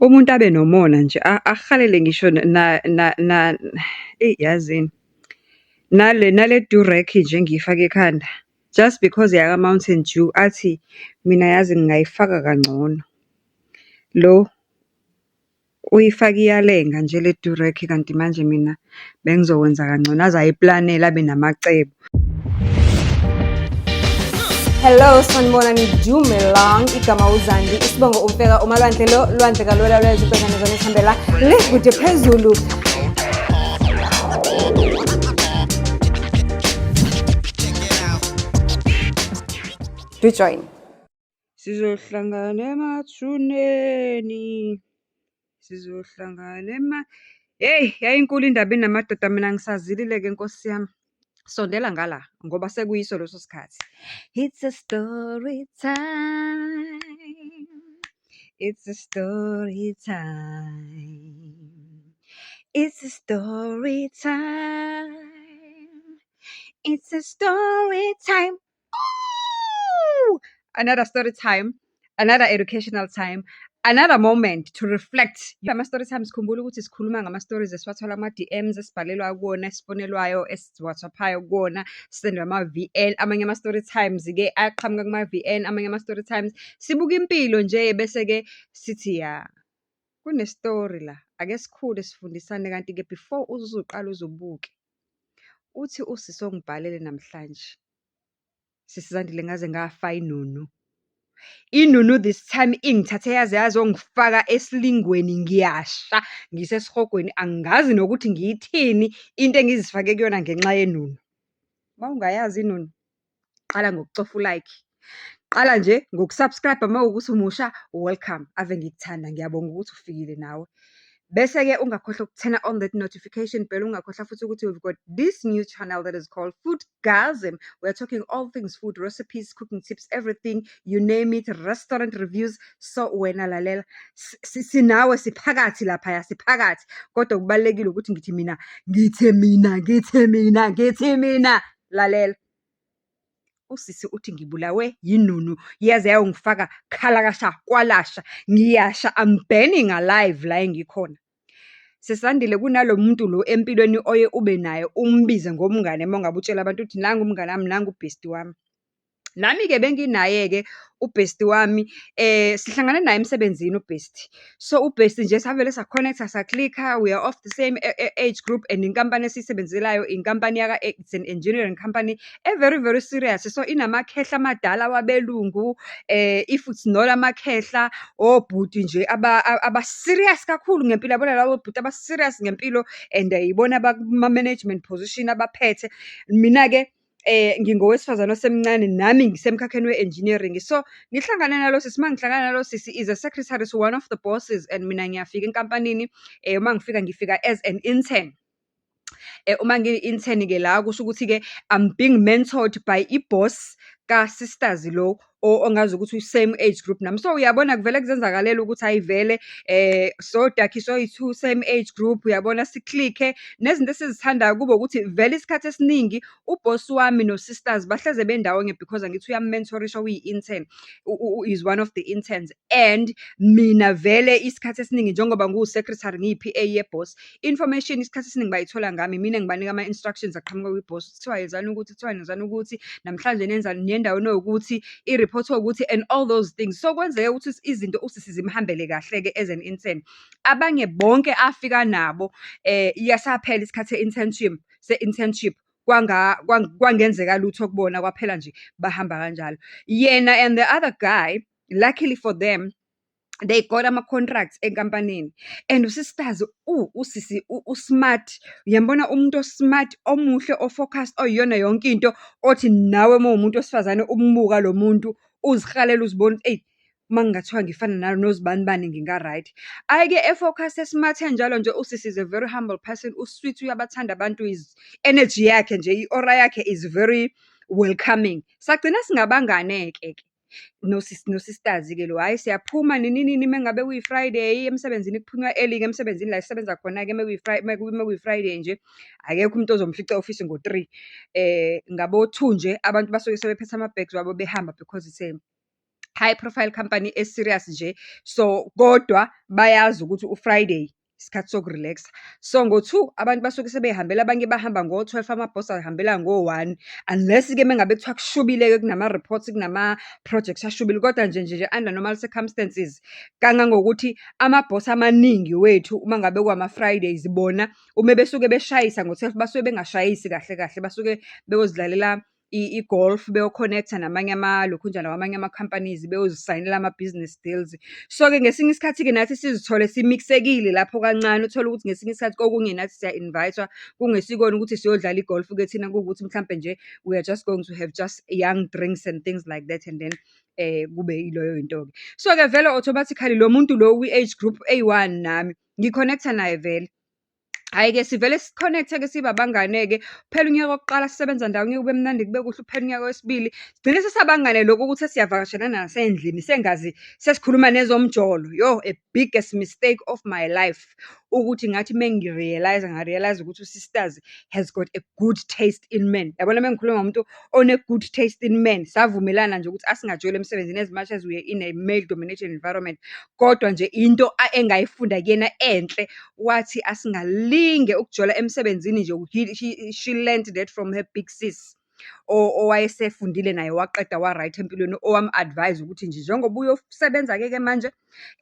Umuntu abe nomona nje ahalele ngisho eyi yazini, nale nale durag nje engiyifake ekhanda, just because eyaka-Mountain Dew, athi mina yazi ngingayifaka kangcono. Lo uyifake iyalenga nje le durag, kanti manje mina bengizokwenza kangcono, aze ayiplanele abe namacebo. Hello, sanibonani, dumelang. Igama uZandi, isibongo uMfeka, umalwandle lo, lwandle kalwela lwethu ubhekane zona esihambela le kude phezulu. Do join. Sizohlangana emathuneni, sizohlangana ema. Hheyi, yayinkulu indaba inamadoda mina ngisazilile-ke Nkosi yami. Sondela ngala, ngoba sekuyiso leso sikhathi. It's a story time. It's a story time. It's a story time. It's a story time. Ooh! Another story time, another educational time, another moment to reflect. Ama-story time sikhumbula ukuthi sikhuluma ngama-stories esiwathola kuma-DMs, esibhalelwa kuwona, esifonelwayo, esi-WhatsApp-ayo kuwona, sendwe ama-VN. Amanye ama-story times-ke aqhamuka kuma-VN, amanye ama-story times. Sibuka impilo nje bese-ke sithi ya, kune-story la, ake sikhule sifundisane kanti-ke before uze uqale uze ubuke. Uthi usisi ongibhalele namhlanje, Sisi Zandile ngaze ngafa inunu. Inunu this time ingithathe yaze yazongifaka esilingweni ngiyasha, ngisesihogweni angazi nokuthi ngiyithini into engizifake kuyona ngenxa yenunu. Uma ungayazi inunu, qala ngokucofa u-like. Qala nje ngoku-subscribe uma kuwukuthi umusha, welcome. Ave ngikuthanda, ngiyabonga ukuthi ufikile nawe. Bese-ke ungakhohlwa uku-turn-a on that notification bell, ungakhohlwa futhi ukuthi we've got this new channel that is called Foodgasm. We are talking all things food, recipes, cooking tips, everything, you name it, restaurant reviews. So wena lalela, sinawe siphakathi laphaya, siphakathi. Kodwa kubalulekile ukuthi ngithi mina, ngithe mina, ngithe mina, ngithi mina, lalela. Usisi uthi ngibulawe yinunu, yaze yayongifaka khalakasha kwalasha, ngiyasha, I'm burning alive la engikhona. Sisandile kunalo muntu lo empilweni oye ube naye umbize ngomngane uma ngabe utshela abantu uthi nangu umngane wami, nangu u-bestie wami. Nami-ke benginaye-ke u-bestie wami, sihlangane naye emsebenzini u-bestie. So, u-bestie nje savele sa-connect-a, sa-click-a, we are of the same age group and inkampani esiyisebenzelayo, inkampani yaka, it's an engineering company e-very, very serious. So, inamakhehla amadala wabelungu, if it's not amakhehla, obhuti nje aba-serious kakhulu ngempilo. Yabona labo bhuti aba-serious ngempilo and yibona abakuma-management position abaphethe. Mina-ke ngingowesifazane osemncane nami ngisemkhakheni we-engineering. So, ngihlangane nalo sisi, uma ngihlangana nalo sisi is a secretary to one of the bosses and mina ngiyafika enkampanini, uma ngifika ngifika as an intern. Uma ngiyi-intern-ke la kusho ukuthi-ke I'm being mentored by i-boss ka-sisters lo ongazi ukuthi u-same age group nami. So, uyabona kuvele kuzenzakalela ukuthi hhayi vele sodakhi soyi-two, same age group, uyabona si-click-e. Nezinto esizithandayo kube ukuthi vele isikhathi esiningi u-boss wami no-sisters bahleze bendawonye because angithi uyam-mentor-isha uyi-intern, is one of the interns. And mina vele isikhathi esiningi njengoba ngiwu-secretary ngiyi-PA ye-boss, information isikhathi esiningi bayithola ngami, imina engibanika ama-instructions aqhamuka kwi-boss. Kuthiwa yenzani ukuthi, kuthiwa yenzani ukuthi, namhlanje nenzani, niye endaweni ewukuthi, i-report ewukuthi and all those things. So, kwenzeke ukuthi izinto usisi zimhambele kahle-ke as an intern. Abanye bonke afika nabo, yasaphela isikhathi se-internship, se-internship, kwangenzeka lutho kubona, kwaphela nje bahamba kanjalo. Yena and the other guy, luckily for them, they got ama-contracts enkampanini. And u-sisters, usisi u-smart, uyambona umuntu o-smart, omuhle, o-focused, oyiyona yonke into, othi nawe uma uwumuntu wesifazane umbuka lo muntu, uzihalele uzibone ukuthi eyi, uma kungathiwa ngifana nozibanibani nginga-right. Hhayi-ke e-focus e-smart enjalo nje, usisi is a very humble person, u-sweet, uyabathanda abantu, his energy yakhe nje, i-aura yakhe is very welcoming. Sagcina singabangane-ke ke no-sisters-ke lo. Hhayi siyaphuma nini nini uma ngabe kuyi-Friday, emsebenzini kuphunywa early-ke emsebenzini la esisebenza khona-ke uma kuyi-Friday nje, akekho umuntu ozomfica e-ofisi ngo-three. Ngabo-two nje, abantu basuke sebephethe ama-bags wabo behamba because it's a High profile company e-serious nje. So, kodwa bayazi ukuthi u-Friday, isikhathi soku-relax-a. So, ngo-2 abantu basuke sebey'hambela, abanye bahamba ngo-12, amabhosi ay'hambela ngo-1. Unless-ke uma ngabe kuthiwa kushubile-ke kunama-reports, kunama-projects ashubile, kodwa nje nje nje under normal circumstances. Kangangokuthi amabhosi amaningi wethu, uma ngabe kwama-Fridays, bona uma besuke beshayisa ngo-12, basuke bengashayisi kahle kahle, basuke beyozidlalela i-golf, beyo-connect-a namanye amalokhunjana wamanye ama-companies, beyozisayinela ama-business deals. So-ke ngesinye isikhathi-ke nathi sizithole simiksekile lapho kancane, uthole ukuthi ngesinye isikhathi kokunye nathi siya-invite-wa, kungesikona ukuthi siyodlala i-golf-ke thina, kuwukuthi mhlampe nje we are just going to have just young drinks and things like that, and then kube yileyo yinto-ke. So-ke vele automatically lo muntu lo ukwi-age group eyi-one nami, ngi-connect-a naye vele. Hhayi-ke sivele si-connect-e-ke sibe abangane-ke, kuphela unyaka wokuqala sisebenza ndawonye kube mnandi kube kuhle, uphele unyaka wesibili. Sigcine sesabangane lokhu ukuthi sesiyavakashelana nasendlini, sengazi sesikhuluma nezomjolo. Yo, a biggest mistake of my life, ukuthi ngathi uma ngi-realise-a, nga-realise-a ukuthi u-sisters has got a good taste in men. Yabona uma ngikhuluma ngomuntu one-good taste in men, savumelana nje ukuthi asingajoli emsebenzini as much as we are in a male dominated environment. Kodwa nje into engayifunda kuyena enhle, wathi asingalinge ukujola emsebenzini nje. She learned that from her big sis, owayesefundile naye waqeda wa-right empilweni, owam-advise-a ukuthi nje njengoba uyosebenza-ke ke manje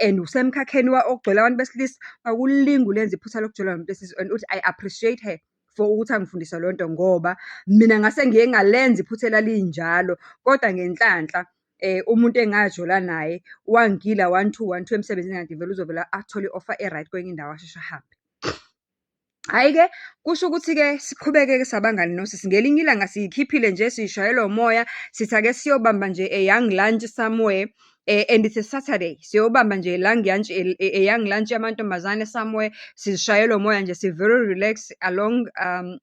and usemkhakheni ogcwele abantu besilisa, akulinge ulenze iphutha lokujola nomuntu wesilisa. And uthi, "I appreciate her for ukuthi angifundise leyo nto, ngoba mina ngase ngiye ngalenza iphutha elalinjalo." Kodwa ngenhlanhla, umuntu engajola naye wangila one two, one two emsebenzini, kanti vele uzovela athole i-offer e-right kwenye indawo, asheshe ahambe. Hhayi-ke, kusho ukuthi-ke siqhubeke-ke sabangani nosisi. Ngelinye ilanga siy'khiphile nje, siy'shayelwa umoya, sithi ake siyobamba nje a young lunch somewhere, and it's a Saturday. Siyobamba nje a young lunch yamantombazane somewhere, sizishayela umoya nje, si-very relax along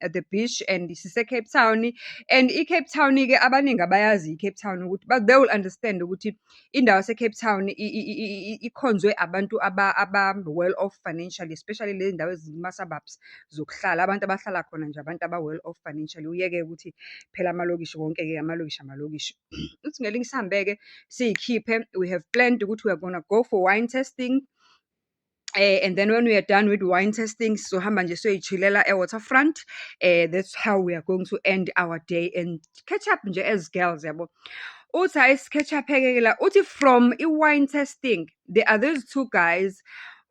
the beach and sise-Cape Town. And i-Cape Town-ke, abaningi abayaziyo i-Cape Town ukuthi, but they will understand ukuthi indawo yase-Cape Town ikhonzwe abantu aba-well off financially, especially lezi ndawo ezikuma-suburbs zokuhlala. Abantu abahlala khona nje abantu aba-well off financially. Uyeke-ke ukuthi phela amalokishi wonke-ke, amalokishi amalokishi. Uthi ngelinye sihambe-ke siy'khiphe, we have planned ukuthi we are gonna go for wine tasting. And then when we are done with wine tasting, sizohamba nje siyoyi-chill-ela e-Waterfront. That's how we are going to end our day and catch up nje as girls, yabo. Uthi hhayi, si-catch up-ke la, uthi from i-wine tasting, there are these two guys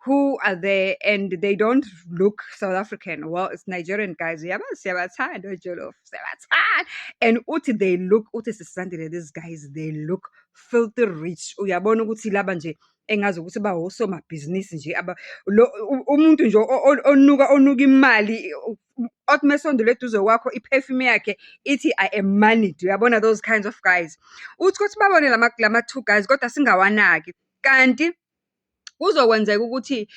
who are there and they don't look South African. Well, it's Nigerian guys. Uyabazi, siyabathanda ojolof, siyabathanda. And uthi they look, uthi, "Sisandile, these guys, they look filthy rich." Uyabona ukuthi laba nje engazi ukuthi bawosomabhizinisi nje, lo umuntu nje onuka imali, othi mesondela eduze kwakho, i-perfume yakhe ithi, "I am moneyed." Uyabona, those kinds of guys. Uthi kuthi babone lama two guys, kodwa singawanaki. Kanti kuzokwenzeka ukuthi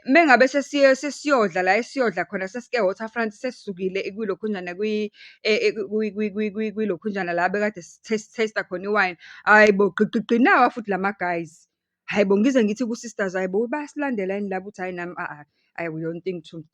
mengabe sesiye sesiyodla la esiyodla khona, sesike e-Waterfront, sesisukile kwilokhunjana kwilokhunjana la bekade si-taste-a khona iwayini. Hhayi bo, gqi gqi gqi, nawa futhi lama guys. Hhayi bo, ngize ngithi ku-sisters, "Hhayi bo, bayasilandela yini laba?" Uthi, "Hhayi nami I don't think to,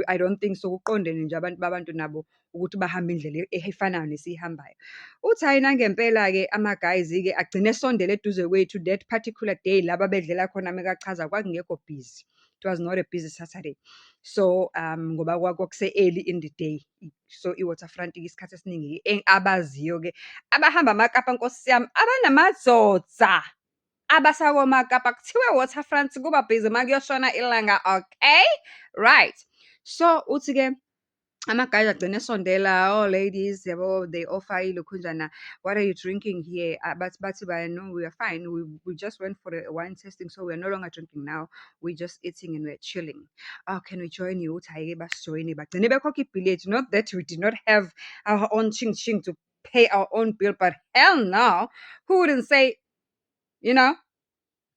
I don't think so." Kuqondene nje abantu babantu nabo ukuthi bahambe indlela efanayo nesiyihambayo. Uthi hhayi, nangempela-ke ama-guys-ke agcine esondele eduze kwethu. That particular day la abedlela khona, mekachaza, kwakungekho busy. It was not a busy Saturday. So, ngoba kwakuse-early in the day. So, i-Waterfront-ke isikhathi esiningi abaziyo-ke, abahamba amaKapa, Nkosi yami, abanamadzodza abasakomaKapa, kuthiwe Waterfront kuba busy uma kuyoshona ilanga, okay? Right. So, uthi-ke ama-guys agcine esondela, "Oh ladies," yabo, they offer ilokhunjana, "What are you drinking here?" Bathi "No, we are fine. We just went for a wine tasting, so we are no longer drinking now. We're just eating and we're chilling." "Oh, can we join you?" Uthi hhayi-ke basijoyine, bagcine bekhokha ibhili yethu. Not that we did not have our own ching ching to pay our own bill, but hell no. Who wouldn't say,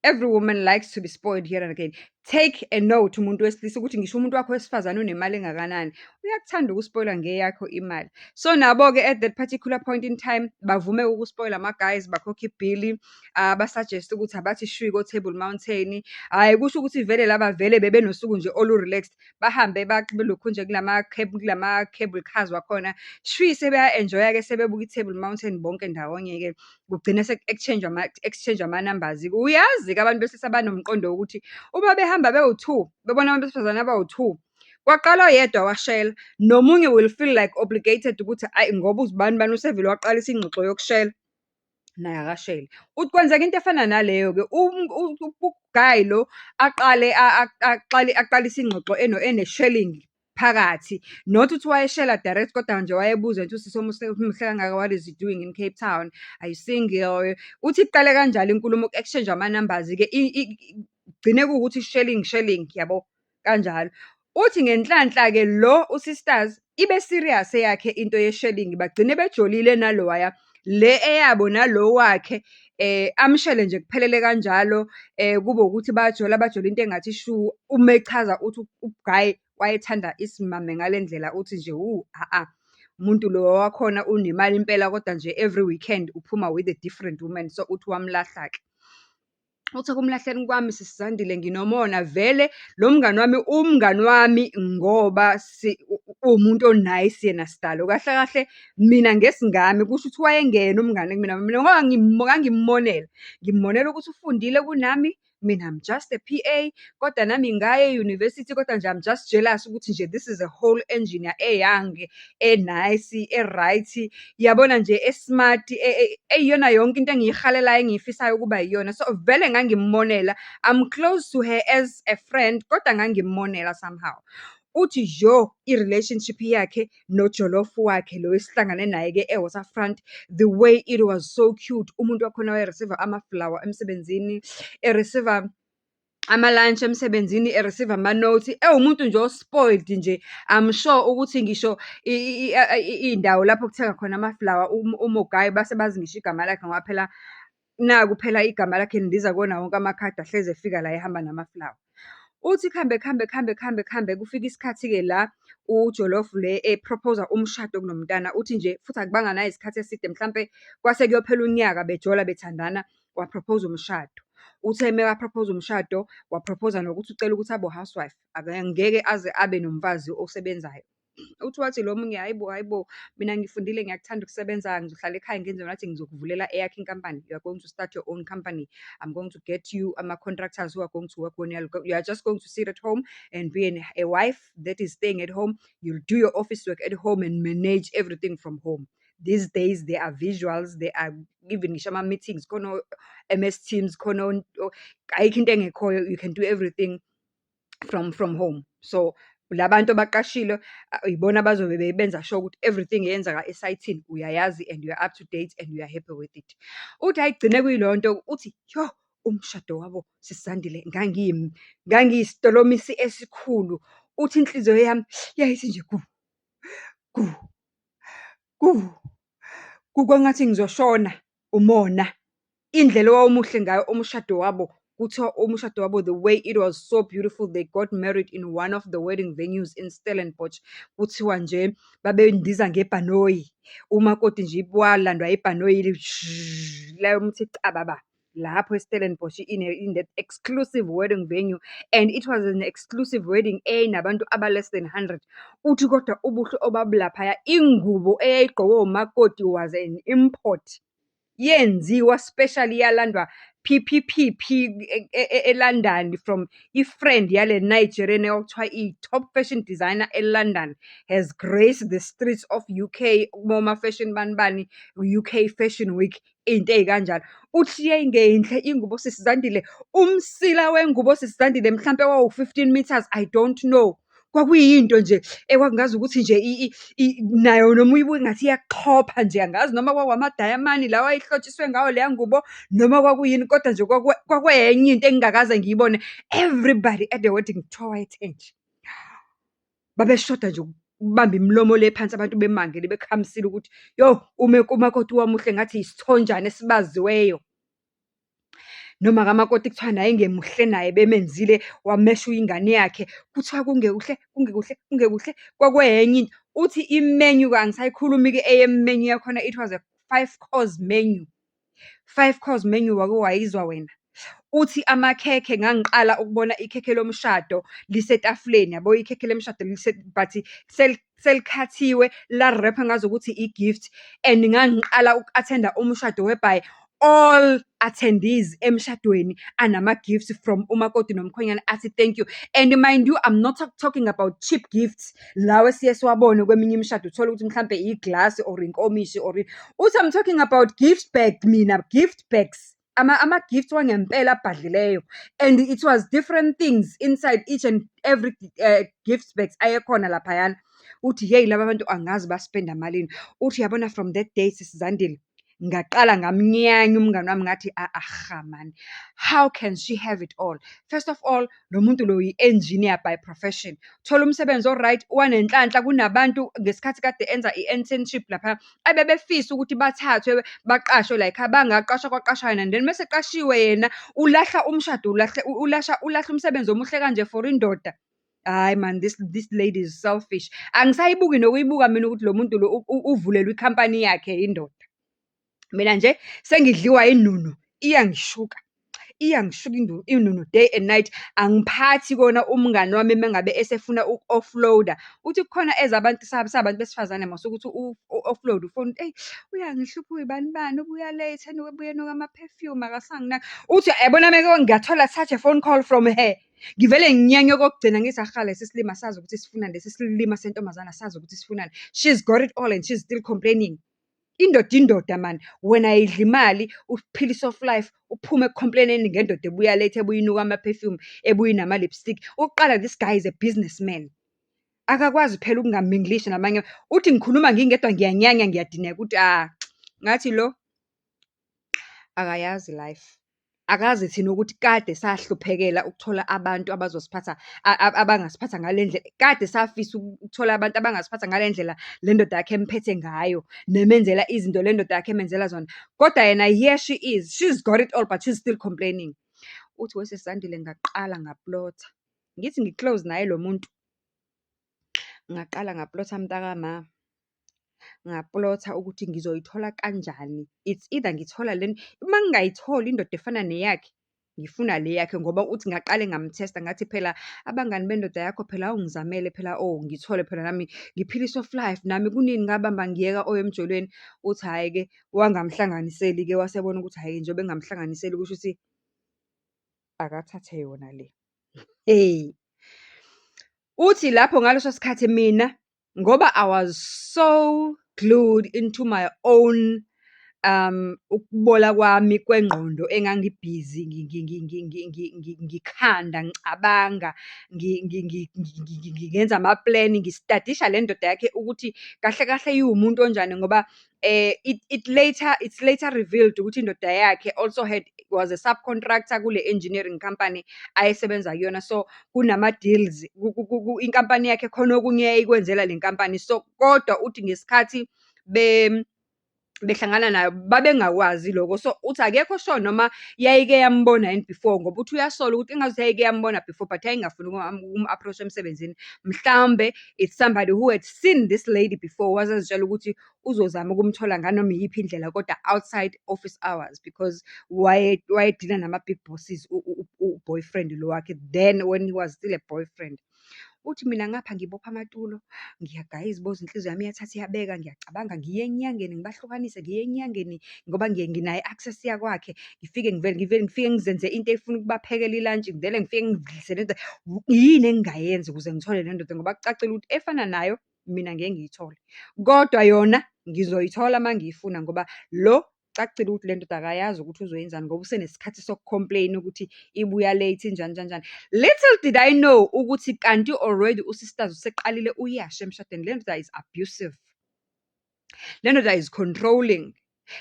every woman likes to be spoiled here and again. Take a note umuntu wesilisa ukuthi ngisho umuntu wakho wesifazane unemali engakanani, uyakuthanda ukuspoyilwa ngeyakho imali. So, nabo-ke at that particular point in time, bavume ukuspoyilwa ama-guys, bakhokhe ibhili, aba-suggest-e ukuthi abathi shwi ko-Table Mountain. Hhayi kusho ukuthi vele laba vele bebenosuku nje olu-relaxed. Bahambe belokhunje kulama-cable cars wakhona. Shwi, sebeya-enjoy-a-ke sebebuka i-Table Mountain bonke ndawonye-ke. Kugcine seku-exchange-wa, exchange-wa ama-numbers-ke. Uyazi-ke abantu besilisa banomqondo wokuthi uma behamba bewu-two, bebona abantu besifazane abawu-two, kwaqala oyedwa washela, nomunye will feel like obligated ukuthi ayi ngoba uzibanibani usevele waqalisa ingxoxo yokushela, naye akashele. Uthi kwenzeka into efana naleyo-ke, u-guy lo aqale aqale aqalise ingxoxo ene-shelling phakathi. Not ukuthi wayeshela direct, kodwa nje wayebuza nje, usisi omuhle umuhle kangaka, what is he doing in Cape Town? Are you single? Uthi iqale kanjalo inkulumo, ku-exchange-wa ama-numbers-ke, gcine kuwukuthi shelling, shelling, yabo, kanjalo. Uthi ngenhlanhla-ke lo u-sisters, ibe serious eyakhe into ye-shelling, bagcine bejolile nalowaya. Le eyabo nalo wakhe amshele nje kuphelele kanjalo, kube ukuthi bayajola, bajole into engathi shu. Uma echaza uthi u-guy wayethanda isimame ngale ndlela uthi nje wu, a-a, umuntu lo wakhona unemali impela, kodwa nje every weekend uphuma with a different woman. So, uthi wamlahla-ke. Uthi ekumlahleni kwami sisi Zandile, nginomona vele lo mngani wami, umngani wami ngoba uwumuntu o-nice yena sidalo. Kahle kahle mina ngesingami kusho ukuthi wayengeyena umngani kumina, mina ngoba ngangimmonela. Ngimmonela ukuthi ufundile kunami, mina I'm just a PA, kodwa nami ngaya e-university, kodwa nje I'm just jealous ukuthi nje this is a whole engineer e-young, e-nice, e-right, yabona nje e-smart, eyiyona yonke into engiyihalelayo engiyifisayo ukuba yiyona. So, vele ngangimmonela, I'm close to her as a friend, kodwa ngangimmonela somehow. Uthi yo, i-relationship yakhe nojolofu wakhe lo esihlangane naye-ke e-Waterfront, the way it was so cute. Umuntu wakhona waye-receive-a ama-flower emsebenzini, e-receive-a ama-lunch emsebenzini, e-receive-a ama-notes, ewumuntu nje o-spoiled nje. I'm sure ukuthi ngisho iy'ndawo lapho kuthenga khona ama-flower, uMogayi base bazi ngisho igama lakhe ngoba phela naku phela igama lakhe lindiza kuwona wonke amakhadi ahlezi efika la ehamba nama-flower. Uthi kuhambe kuhambe kuhambe kuhambe kuhambe kufike isikhathi-ke la ujolofu le e-propose-a umshado kunomntana. Uthi nje futhi akubanga nayisikhathi eside mhlampe kwase kuyophela unyaka bejola bethandana, wa-propose-a umshado. Uthe meka-propose-a umshado, wa-propose-a nokuthi ucela ukuthi abe u-housewife, angeke aze abe nomfazi osebenzayo. Uthi wathi lo munye, hhayi bo, hhayi bo, mina ngifundile ngiyakuthanda ukusebenza, ngizohlala ekhaya ngenze ngathi ngizokuvulela eyakho inkampani. You are going to start your own company. I'm going to get you ama-contractors who are going to work on you. You are just going to sit at home and be a wife that is staying at home. You'll do your office work at home and manage everything from home. These days there are visuals, there are even ngisho ama-meetings, khona o-MS Teams, khona ayikho into engekhoyo, you can do everything from home. So, la bantu abaqashile ibona abazobe benza sure ukuthi everything eyenzeka esayithini uyayazi and you are up to date and you are happy with it. Uthi hhayi kugcine kuyileyo nto, uthi yo, umshado wabo sisi Zandile, ngangiyisitolomisi esikhulu. Uthi inhliziyo yami yayithi nje gu, gu, gu, gu, kwangathi ngizoshona umona. Indlela owawumuhle ngayo umshado wabo, kuthiwa umshado wabo, the way it was so beautiful, they got married in one of the wedding venues in Stellenbosch. Kuthiwa nje babendiza ngebhanoyi, umakoti nje walandwa ibhanoyi layomuthi cababa lapho e-Stellenbosch in that exclusive wedding venue, and it was an exclusive wedding eyayinabantu aba-less than 100. Uthi kodwa ubuhle obabulaphaya, ingubo eyayigqokwe umakoti was an import. Yenziwa specially, yalandwa PPPP e-London from i-friend yale Nigerian ekuthiwa i-top fashion designer e-London, has graced the streets of UK kuboma-fashion bani bani, UK Fashion Week, iy'nto ey'kanjalo. Uthi yayingeyinhle ingubo sisi Zandile, umsila wengubo sisi Zandile mhlampe wawu-15 meters, I don't know. Kwakuyinto nje ekwakungazukuthi nje nayo noma uyibuka engathi iyakuxhopha nje, angazi noma kwakuwamadayimani lawa ayehlotshiswe ngawo leya ngubo, noma kwakuyini, kodwa nje kwakuyenye into engingakaze ngiyibone. Everybody at the wedding kuthiwa wayethe nje. Babeshoda nje ukubamba imilomo le phansi abantu bemangele bekhamisile ukuthi, yo, umakoti wamuhle ngathi isithonjana esibaziweyo. Noma kamakoti kuthiwa naye engemuhle naye bemenzile wamesha ingane yakhe. Kuthiwa kungekuhle, kungekuhle, kungekuhle, kwakwenye into. Uthi imenyu-ke angisayikhulumi-ke eyemenyu yakhona, it was a five course menu. Five course menu, wake wayizwa wena? Uthi amakhekhe ngangiqala ukubona ikhekhe lomshado lisetafuleni, yabo ikhekhe lemshado but selikhathiwe, la-wrap-wa engazukuthi i-gift. And ngangiqala uku-attend-a umshado whereby all attendees emshadweni anama-gifts from umakoti nomkhwenyana athi thank you. And mind you, I'm not talking about cheap gifts, lawa esiye siwabone kweminye imishado, uthole ukuthi mhlampe iglasi or inkomishi or ini. Uthi I'm talking about gift bag mina, gift bags. Ama-gifts wangempela abhadlileyo and it was different things inside each and every gift bags ayekhona laphayana. Uthi hheyi laba bantu angazi ba-spend-a malini. Uthi uyabona from that day, Sisi Zandile, ngaqala ngamnyanya umngani wami ngathi, aha man, how can she have it all? First of all, lo muntu lo i-engineer by profession. Thola umsebenzi o-right, wanenhlanhla, kunabantu ngesikhathi kade enza i-internship laphaya, abebefisa ukuthi bathathwe baqashwe layikhaya, bangaqashwa kwaqashwa yena. And then mese eqashiwe yena, ulahla umshado, ulahle, ulahla, ulahla umsebenzi omuhle kanje for indoda. Hhayi man, this lady is selfish. Angisayibuki nokuyibuka mina ukuthi lo muntu lo uvulelwe ikhampani yakhe indoda. Mina nje sengidliwa inunu, iyangishuka, iyangishuka inunu day and night. Angiphathi kona umngani wami uma ngabe esefuna uku-offload-a. Uthi kukhona ezabantu sabantu besifazane mos ukuthi u-offload ufone, eyi uyangihlupha uyibani bani, ubuya late, enuka ebuye enuka ama-perfume, akasanginaki. Uthi uyabona uma ngathola such a phone call from her, ngivele nginyanye okokugcina ngithi aha lesi silima asazi ukuthi sifunani, lesi silima sentombazane asazi ukuthi sifunani. She's got it all and she's still complaining. Indoda indoda mani, wena yidla imali, uphile i-soft life, uphume eku-complain-eni ngendoda ebuya late, ebuye inuka ama-perfume, ebuye inama-lipstick. Okokuqala, this guy is a businessman. Akakwazi phela ukunga-mingle-ishi nabanye. Uthi ngikhuluma ngingedwa ngiyanyanya, ngiyadineka ukuthi ah, ngathi lo akayazi life. Akazi thina ukuthi kade sahluphekela ukuthola abantu abazosiphatha, abangasiphatha ngale ndlela. Kade safisa ukuthola abantu abangasiphatha ngale ndlela le ndoda yakhe emphethe ngayo, nemenzela izinto le ndoda yakhe emenzela zona. Kodwa yena here she is, she's got it all but she's still complaining. Uthi we Sisi Zandile, ngaqala nga-plot-a. Ngithi ngi-close naye lo muntu. Ngaqala nga-plot-a mntakama. Nga-plot-a ukuthi ngizoyithola kanjani. It's either ngithola le, uma ngingayitholi indoda efana neyakhe, ngifuna le yakhe ngoba uthi ngaqale ngam-test-a ngathi phela abangani bendoda yakho phela awungizamele phela, oh ngithole phela nami ngiphile i-soft life nami kunini ngabamba ngiyeka oya emjolweni. Uthi hhayi-ke, wangamhlanganiseli-ke wasebona ukuthi hhayi njengoba engamhlanganiseli kusho ukuthi akathathe yona le. Hey. Uthi lapho ngaleso sikhathi mina, ngoba I was so glued into my own ukubola kwami kwengqondo engangibhizi ngikhanda, ngicabanga, ngenza ama-plan, ngi-study-isha le ndoda yakhe ukuthi kahle kahle iwumuntu onjani ngoba it's later revealed ukuthi indoda yakhe also had, was a subcontractor kule engineering company ayesebenza kuyona. So, kunama-deals, inkampani yakhe khona okunye eyayikwenzela le nkampani. So, kodwa uthi ngesikhathi behlangana nayo babengakwazi lokho. So, uthi akekho sure noma yayike yambona yini before, ngoba uthi uyasola ukuthi engazuthi yayike yambona before, but yayingafuni ukum-approach-a emsebenzini. Mhlawumbe it's somebody who had seen this lady before, wazezitshela ukuthi uzozama ukumthola nganoma iyiphi indlela, kodwa outside office hours, because waye-deal-a nama-big bosses, u-boyfriend lo wakhe, then when he was still a boyfriend. Uthi mina ngapha ngibopha amatulo, ngiyagaya izibozi, inhliziyo yami iyathatha iyabeka, ngiyacabanga, ngiye enyangeni ngibahlukanise, ngiye enyangeni ngoba nginayo i-access yakwakhe. Ngifike ngivele ngivele ngifike ngizenze into efuna ukubaphekela ilantshi, ngivele ngifike ngidlise le ndoda. Yini engingayenza ukuze ngithole le ndoda ngoba kucacile ukuthi efana nayo mina ngeke ngiyithole. Kodwa yona ngizoyithola uma ngiyifuna ngoba lo kucacile ukuthi le ndoda akayazi ukuthi uzoyenzani ngoba usenesikhathi soku-complain-a ukuthi ibuya late, injani njani njani. Little did I know ukuthi kanti already usisters useqalile uyasha emshadweni. Le ndoda is abusive. Le ndoda is controlling.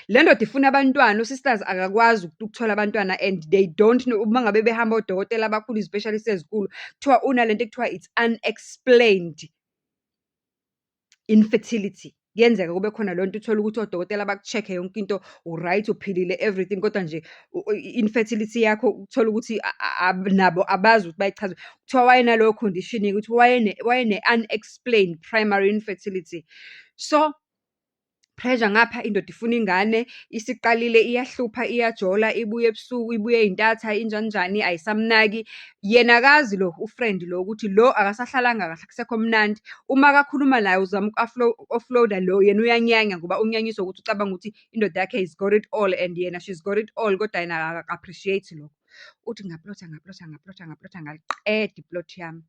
Le ndoda ifuna abantwana, usisters akakwazi ukuthola abantwana and they don't know, uma ngabe behamba odokotela abakhulu, izi-specialist ezinkulu, kuthiwa unalento ekuthiwa it's unexplained infertility. Kuyenzeka kube khona leyo nto, uthole ukuthi odokotela baku-check-e yonke into, u-right, uphilile, everything, kodwa nje i-infertility yakho uthole ukuthi nabo abazi ukuthi bayichaze. Kuthiwa wayenaleyo condition-ke ukuthi wayene-unexplained primary infertility. So, pressure ngapha, indoda ifuna ingane, isiqalile iyahlupha, iyajola, ibuya ebusuku, ibuya ey'ntatha, injani njani, ayisamnaki. Yena akazi lo, u-friend lo ukuthi lo akasahlalanga kahle, akusekho mnandi. Uma kakhuluma naye uzama uku-offload-a lo, yena uyanyanya ngoba unyanyiswa ukuthi ucabanga ukuthi indoda yakhe is got it all and yena she's got it all, kodwa yena akaku-appreciate lokho. Uthi ngaplotha, ngaplotha, ngaplotha, ngaplotha, ngaliqeda i-plot yami.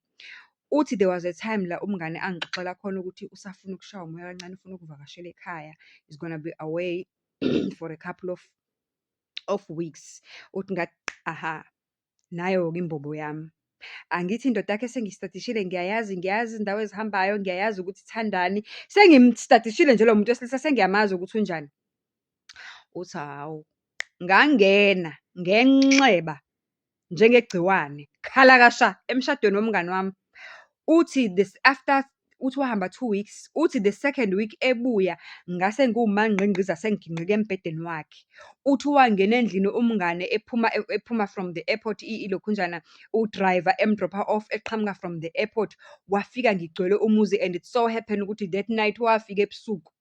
Uthi there was a time la umngane angixoxela khona ukuthi usafuna ukushaywa umoya kancane, ufuna ukuvakashela ekhaya, is gonna be away for a couple of weeks. Uthi ngathi, aha, nayo-ke imbobo yami. Angithi indoda yakhe sengiyistadishile, ngiyayazi, ngiyazi izindawo ezihambayo, ngiyayazi ukuthi ithandani. Sengimstadishile nje lo muntu wesilisa, sengiyamazi ukuthi unjani. Uthi hawu, ngangena ngenxeba njengegciwane, khalakasha emshadweni womngani wami. Uthi this after, uthi wahamba 2 weeks, uthi the second week ebuya, ngase ngiwumangqingqiza senginqike embhedeni wakhe. Uthi wangena endlini umngane ephuma from the airport, ilokhunjana, u-driver em-drop-a off, eqhamuka from the airport. Wafika ngigcwele umuzi and it so happen ukuthi that night wafika ebusuku.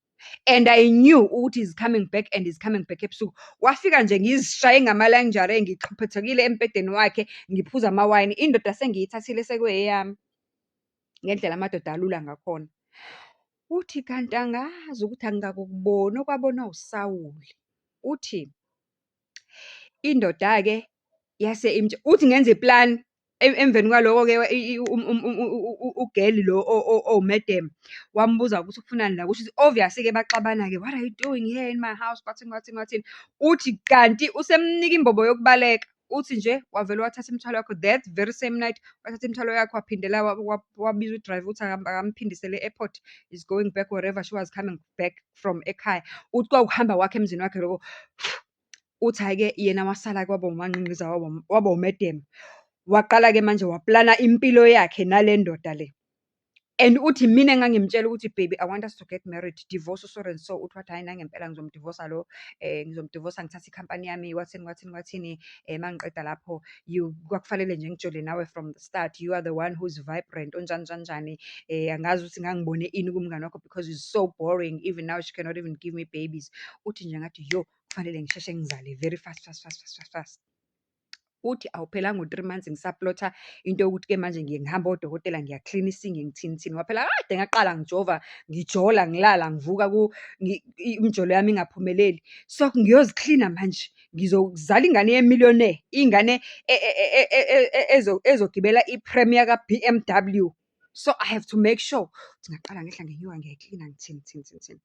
And I knew ukuthi he's coming back and he's coming back ebusuku. Wafika nje ngizishaye ngama-lingerie, ngixhuphethekile embhedeni wakhe, ngiphuza amawayini. Indoda sengiyithathile sekuyeyami. Ngendlela amadoda alula ngakhona. Uthi kanti angazi ukuthi angikakuboni okwabonwa uSawuli. Uthi, indoda-ke yase uthi ngenza iplani, emveni kwaloko-ke u-girl lo owu-madam, wambuza ukuthi ufunani la, kusho ukuthi obvious-ke baxabana-ke, what are you doing here in my house, wathini, wathini, wathini. Uthi kanti usemnika imbobo yokubaleka. Uthi nje wavele wathatha imithwalo yakhe that very same night, wathatha imithwalo yakhe waphindela, wabiza u-driver ukuthi akamphindisele e-airport, is going back wherever she was coming back from ekhaya. Uthi kwawukuhamba kwakhe emzini wakhe loko. Uthi hhayi-ke yena wasala-ke waba umanqinqiza, waba u-madam. Waqala-ke manje waplana impilo yakhe nale ndoda le. And uthi mina engangimtshela ukuthi, baby, I want us to get married, divorce so and so. Uthi wathi, hhayi nangempela ngizomdivosa lo, ngizomdivosa ngithathe ikhampani yami, wathini, wathini, wathini. Uma ngiqeda lapho, you, kwakufanele nje ngijole nawe from the start, you are the one who's vibrant, onjani njani njani. Angazi ukuthi ngangibone ini kumngani wakho because he's so boring, even now she cannot even give me babies. Uthi nje ngathi, yo, kufanele ngisheshe ngizale very fast, fast, fast, fast, fast, fast. Uthi awuphelanga u-3 months ngisaplotha into yokuthi-ke manje ngiye ngihamba odokotela, ngiyaklina isinye, ngithini thini. Ngoba phela kade ngaqala ngijova, ngijola, ngilala, ngivuka imijolo yami ingaphumeleli. So, ngiyoziklina manje, ngizozala ingane ye-millionaire, ingane ezogibela i-pram yaka-BMW. So, I have to make sure. Uthi ngaqala ngehla ngenyuka ngiyayiklina, ngithini thini thini thini.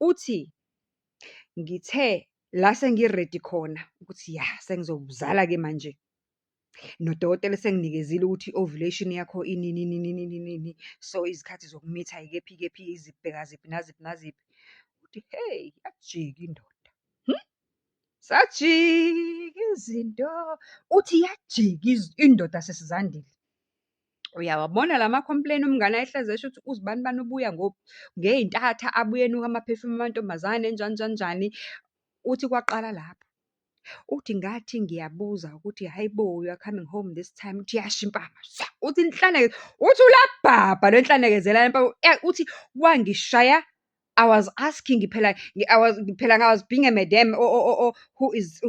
Uthi, ngithe la sengi-ready khona ukuthi ya, sengizozala-ke manje. Nodokotela esenginikezile ukuthi i-ovulation yakho inini nini nini nini. So, izikhathi zokumitha yikephi kephi, zibheka ziphi naziphi naziphi. Uthi, hey, yajika indoda. Zajika izinto. Uthi yajika indoda sesizandile. Uyawabona lama-complain umngane ayehlezi esho ukuthi uzibani bani ubuya ngey'ntatha, abuye enuka ama-perfume amantombazane, njani njani njani. Uthi kwaqala lapho. Uthi ngathi ngiyabuza ukuthi, hhayi bo, you are coming home this time. Uthi yasho impama, swa! Uthi inhlaneke, uthi ulabhabha lwenhlanekezela impama. Uthi wangishaya, I was asking phela, I was phela I was being a madam who is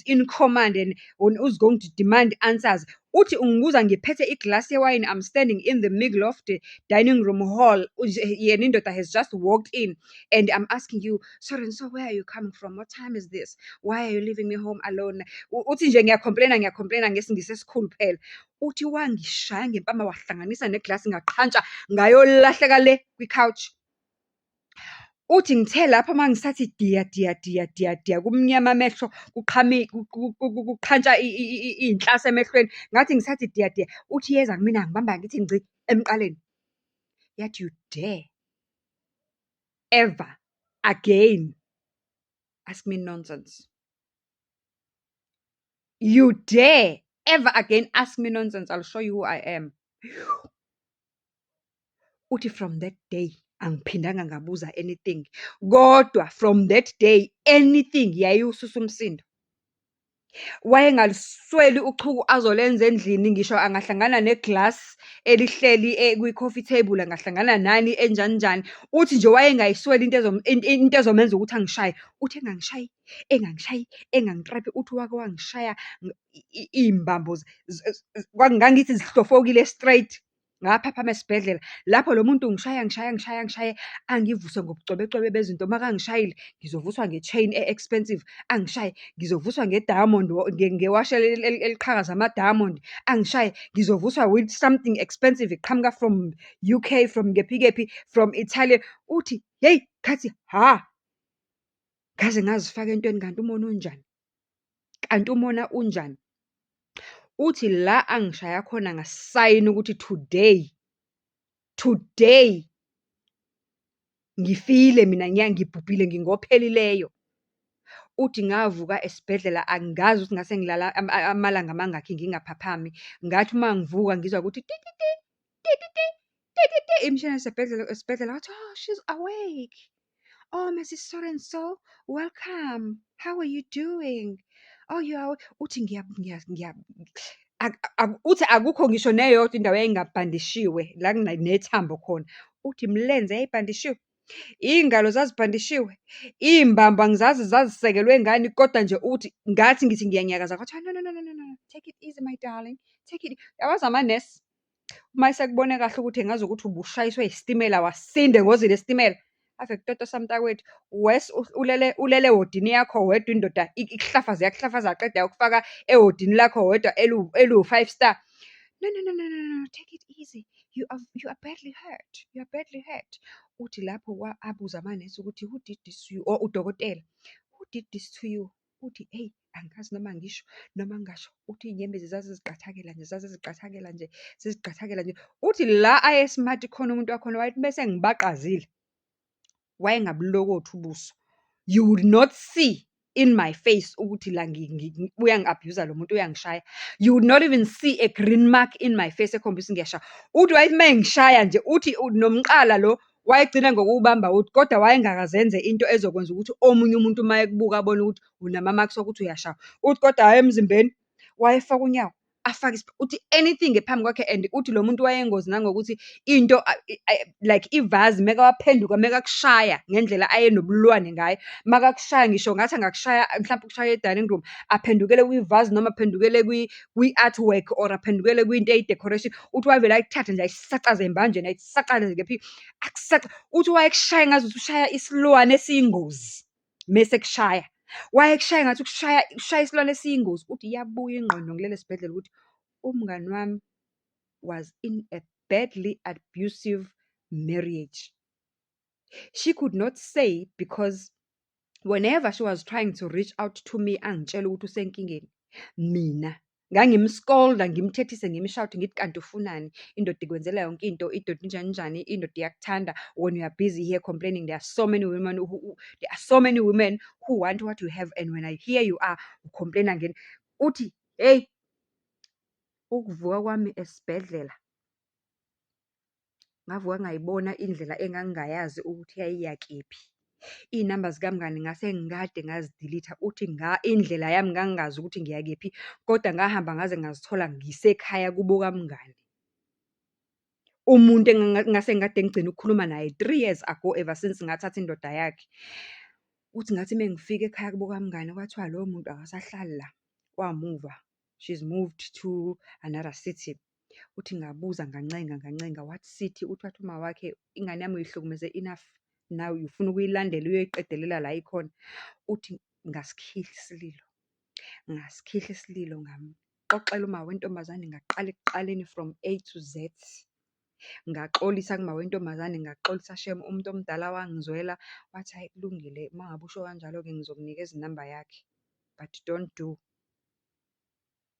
in command and who's going to demand answers. Uthi ungibuza ngiphethe iglasi yewayini, I'm standing in the middle of the dining room hall. Yena indoda has just walked in and I'm asking you, so and so, where are you coming from? What time is this? Why are you leaving me home alone? Uthi nje ngiya-complain-a, ngiya-complain-a ngesiNgisi esikhulu phela. Uthi wangishaya ngempama wahlanganisa neglasi ngaqhantsha ngayolahleka le kwi-couch. Uthi ngithe lapho uma ngisathi diya diya diya diya diya, kumnyama amehlo, kuqhantsha iy'nhlasi emehlweni. Ngathi ngisathi diya diya, uthi iyeza kumina ngibamba ngithi ngci emqaleni. Yathi, you dare ever again ask me nonsense. You dare ever again ask me nonsense, I'll show you who I am. Uthi from that day, Angiphindanga ngabuza anything, kodwa from that day, anything yayiwususa umsindo. Wayengalusweli uchuku azolenza endlini, ngisho angahlangana ne-glass elihleli kwi-coffee table, angahlangana nani enjani njani. Uthi nje wayengayisweli into into ezomenza ukuthi angishaye. Uthi engangishayi, engangishayi, engangitraphi, uthi wake wangishaya iy'mbambo ngangithi zihlofokile straight. Ngaphaphama esibhedlela. Lapho lo muntu ungishaya, angishaye, angishaye, angishaye, angivuse ngobucwebecwebe bezinto. Uma kangishayile, ngizovuswa nge-chain e-expensive, angishaye, ngizovuswa nge-diamond, ngewashi eliqhakaza ama-diamond, angishaye, ngizovuswa with something expensive eqhamuka from UK, from kephi kephi, from Italy. Uthi, hheyi, ngathi hha, ngaze ngazifaka entweni kanti umona unjani, kanti umona unjani? Uthi la angishaya khona ngasayina ukuthi today, today, ngifile mina nya, ngibhubhile, ngingophelileyo. Uthi ngavuka esibhedlela, angazi ukuthi ngase ngilala amalanga amangakhi ngingaphaphami. Ngathi uma ngivuka ngizwa ukuthi tititi, tititi, tititi, imishini yasebhedlela, esibhedlela wathi, "Oh, she's awake. Oh, Mrs. So and so, welcome. How are you doing? Oh, you are." Uthi uthi akukho ngisho neyodwa indawo eyayingabhandishiwe, la kunethambo khona. Uthi imilenze yayibhandishiwe, iy'ngalo zazibhandishiwe, iy'mbambo angizazi zazisekelwe ngani, kodwa nje uthi ngathi ngithi ngiyanyakaza, kwathiwa, "No, no, no, no, no, no, take it easy, my darling, take it." Yawazi amanesi, uma esekubone kahle ukuthi engazukuthi ubushayiswe isitimela, wasinda engozini yesitimela, ave kutotosa mntakwethu. Worse, ulele, ulele ewodini yakho wedwa, indoda ikuhlafaze, yakuhlafaza, yaqeda yayokufaka ewodini lakho wedwa eliwu-five star. "No, no, no, no, no, no, take it easy. You are badly hurt. You are badly hurt." Uthi lapho abuza amanesi ukuthi, "Who did this to you?" Or udokotela, "Who did this to you?" Uthi, "Eyi, angazi noma ngisho noma ngingasho." Uthi iy'nyembezi zaziziqathakela nje, zaziziqathakela nje, ziziqathakela nje. Uthi la aye-smart khona umuntu wakhona, wayethi bese ngibaqazile, wayengabulokothi ubuso. "You would not see in my face ukuthi la uyangi-abuse-a lo muntu, uyangishaya. You would not even see a green mark in my face ekhombisa ngiyashaya." Uthi wayethi uma engishaya nje, uthi nomqala lo wayegcina ngokuwubamba uthi, kodwa wayengakaze enze into ezokwenza ukuthi omunye umuntu uma ekubuka abone ukuthi unama-marks okuthi uyashaywa. Uthi kodwa hhayi, emzimbeni wayefaka unyawo, afake, uthi anything ephambi kwakhe. And uthi lo muntu wayengozi nangokuthi into like ivazi, mekawaphenduka, mekakushaya ngendlela ayenobulwane ngayo, makakushaya, ngisho ngathi angakushaya, mhlampe ukushaya e-dining room, aphendukele kwivazi noma aphendukele kwi-artwork or aphendukele kwinto eyi-decoration. Uthi wavele ayithathe nje, ayisacaze embanjeni, ayisakaze kephi, akusaca. Uthi wayekushaya ngazuthi ushaya isilwane esiyingozi, mese ekushaya. Wayekushaya ngathi ukushaya, ushaya isilwane esiyingozi. Uthi iyabuya ingqondo ngilele esibhedlela ukuthi umngani wami was in a badly abusive marriage. She could not say because whenever she was trying to reach out to me, angitshele ukuthi usenkingeni, mina ngangim-scold-a, ngimthethise, ngim-shout-e, ngithi, "Kanti ufunani? Indoda ikwenzela yonke into, indoda injani njani, indoda iyakuthanda, when you are busy here complaining, there are so many women who want what you have, and when I hear you are u-complain-a." Uthi, hheyi, ukuvuka kwami esibhedlela, ngavuka ngayibona indlela engangingayazi ukuthi yayiya kephi. Iy'namba zikamngani ngase ngikade ngazi-delete-a. Uthi indlela yami ngangingazi ukuthi ngiya kephi, kodwa ngahamba ngaze ngazithola ngisekhaya kubo kamngani. Umuntu engase ngikade ngigcine ukukhuluma naye 3 years ago, ever since ngathatha indoda yakhe. Uthi ngathi uma ngifika ekhaya kubo kamngani, kwathiwa loyo muntu akasahlali la, wamuva, she's moved to another city. Uthi ngabuza, ngancenga, ngancenga, what city? Uthi wathi uma wakhe, "Ingane yami uyihlukumeze enough, now ufuna ukuyilandela uyoyiqedelela la ikhona." Uthi ngasikhihla isililo, ngasikhihla isililo, ngamxoxela uma wentombazane, ngaqala ekuqaleni from A to Z. Ngaxolisa kuma wentombazane, ngaxolisa shame, umuntu omdala wangizwela, wathi, "Hhayi kulungile, uma ngabe usho kanjalo-ke ngizokunikeza inamba yakhe. But don't do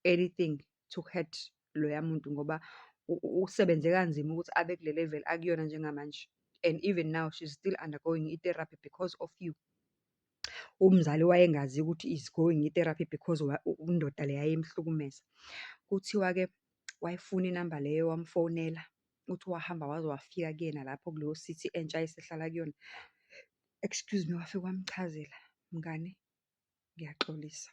anything to hurt loya muntu ngoba usebenze kanzima ukuthi abe kule level akuyona njengamanje. And even now she's still undergoing i-therapy because of you." Umzali wayengazi ukuthi is going i-therapy because indoda le yayimhlukumeza. Kuthiwa-ke wayefuna inamba leyo, wamfonela, Uthi wahamba waze wafika kuyena lapho kuleyo city entsha ayesehlala kuyona. Excuse me, wafika wamchazela, mngani ngiyaxolisa,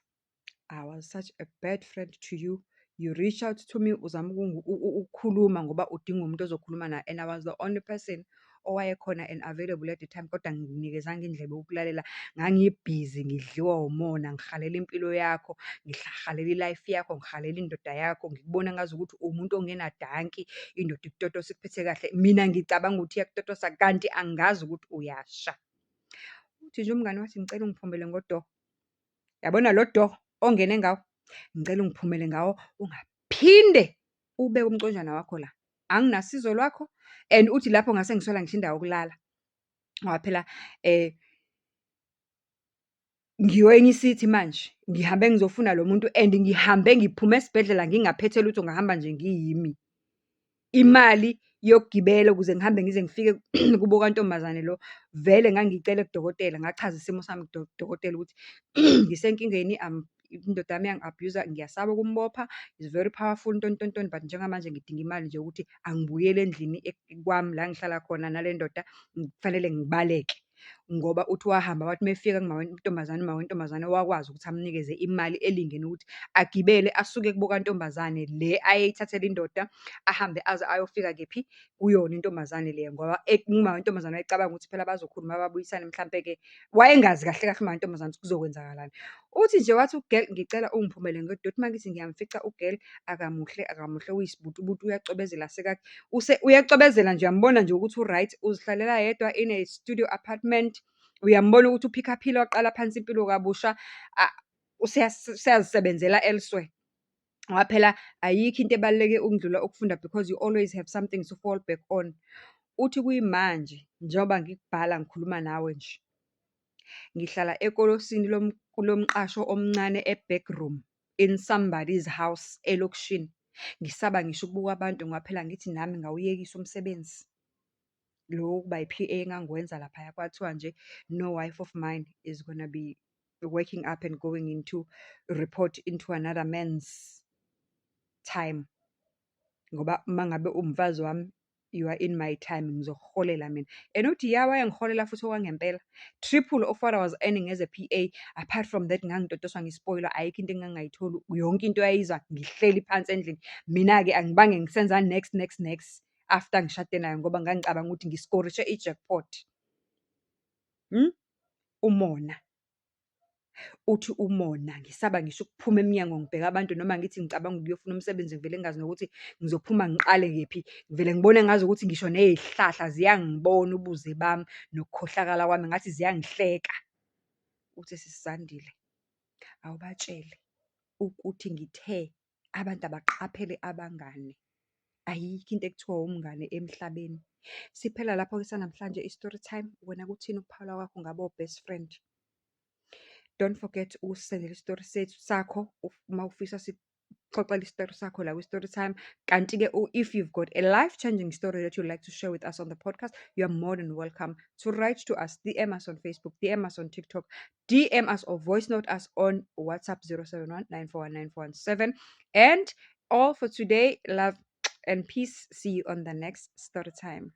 I was such a bad friend to you. You reach out to me, uzama ukukhuluma ngoba udinga umuntu ozokhuluma naye and I was the only person owayekhona and available at the time, kodwa angikunikezanga indlebe yokulalela. Ngangibhizi ngidliwa umona, ngihalela impilo yakho, ngihalela i-life yakho, ngihalela indoda yakho, ngikubona ngazukuthi uwumuntu ongenadanki, indoda ikutotose ikuphethe kahle. Mina ngicabanga ukuthi iyakutotosa, kanti angazi ukuthi uyasha. Uthi nje umngani wathi, ngicela ungiphumele ngo-door. Yabona lo door ongene ngawo, ngicela ungiphumele ngawo, ungaphinde ubeke umconjwana wakho la. Anginasizo lwakho and uthi lapho ngase ngiswela ngisho indawo yokulala. Ngoba phela ngiyo enye i-city manje, ngihambe ngizofuna lo muntu and ngihambe ngiphume esibhedlela ngingaphethe lutho, ngahamba nje ngiyimi. Imali yokugibela ukuze ngihambe ngize ngifike kubo kantombazane lo, vele ngangiyicele kudokotela, ngachaza isimo sami kudokotela ukuthi ngisenkingeni indoda yami iyangi-abuse-a, ngiyasaba ukumbopha, is very powerful, ntoni ntoni ntoni, but njengamanje ngidinga imali nje yokuthi angibuyeli endlini kwami la engihlala khona nale ndoda, kufanele ngibaleke. Ngoba uthi wahamba wathi uma efika kumawentombazane, umawentombazane wakwazi ukuthi amnikeze imali elingene ukuthi agibele asuke kubo kantombazane le ayeyithathele indoda, ahambe aze ayofika kephi? Kuyona intombazane le, ngoba umawentombazane wayecabanga ukuthi phela bazokhuluma babuyisane mhlampe-ke, wayengazi kahle kahle umawentombazane ukuthi kuzokwenzakalani. Uthi nje wathi u-girl, ngicela ungiphumele nge-door, uthi uma ngithi ngiyamfica u-girl, akamuhle, akamuhle uyisibutubutu, uyacwebezela uyacwebezela nje, uyambona nje ukuthi u-right, uzihlalela yedwa in a studio apartment. Uyambona ukuthi u-pick-up-ile waqala phansi impilo kabusha, useyazisebenzela elsewhere. Ngoba phela ayikho into ebaluleke ukundlula ukufunda because you always have something to fall back on. Uthi kuyimanje, njengoba ngikubhala ngikhuluma nawe nje, ngihlala ekolosini lomqasho omncane e-backroom in somebody's house elokishini. Ngisaba ngisho ukubuka abantu ngoba phela angithi nami ngawuyekisa umsebenzi. Lo wokuba i-PA engangiwenza laphaya, kwathiwa nje, no wife of mine is gonna be waking up and going into, report into another man's time. Ngoba uma ngabe uwumfazi wami, you are in my time, ngizokuholela mina. And uthi ya, wayengiholela futhi okwangempela. Triple of what I was earning as a PA. Apart from that, ngangitotoswa ngispoyilwa, ayikho into engangingayitholi. Yonke into yayiza ngihleli phansi endlini. Mina-ke angibange ngisenza next, next, next after ngishade naye ngoba ngangicabanga ukuthi ngiskorishe i-jackpot. Umona. Uthi umona, ngisaba ngisho ukuphuma emnyango ngibheke abantu noma ngithi ngicabanga ukuyofuna umsebenzi ngivele ngingazi nokuthi ngizophuma ngiqale kephi. Ngivele ngibone ngazukuthi ngisho ney'hlahla ziyangibona ubuze bami nokukhohlakala kwami, ngathi ziyangihleka. Uthi sisi Zandile, awubatshele ukuthi ngithe abantu abaqaphele abangani. Ayikho into ekuthiwa umngane emhlabeni. Siphela lapho-ke sanamhlanje i-story time. Wena kuthini ukuphawula kwakho ngabo o-best friend? Don't forget ukusisendela isitori sethu sakho uma ufisa sikuxoxele isitori sakho la kwi-story time. Kanti-ke if you've got a life-changing story that you'd like to share with us on the podcast, you are more than welcome to write to us, DM us on Facebook, DM us on TikTok, DM us or voice note us on WhatsApp 071 941 9417. And all for today, love and peace. See you on the next story time.